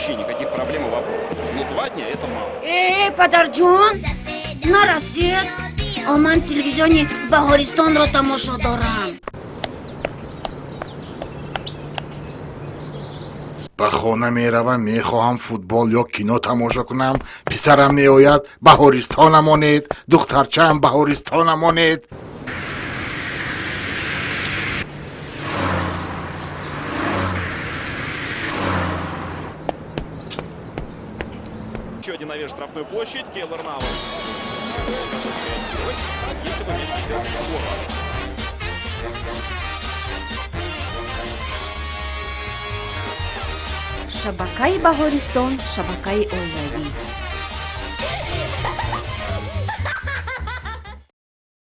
Вообще никаких проблем и вопросов. Но 2 дня — это мало. Э, падарҷон, нарасед, ман телевизиони Баҳористонро тамошо дорам. Ба хона меравам, мехоҳам футбол ё кино тамошо кунам, писарам меояд: «Баҳористона монед, духтарчаам, Баҳористона монед». Еще один навес в штрафную площадь. Кейлор Навас. Реагировать, если бы мяч летел в створ. Шабакаи Баҳористон, шабакаи оилавӣ.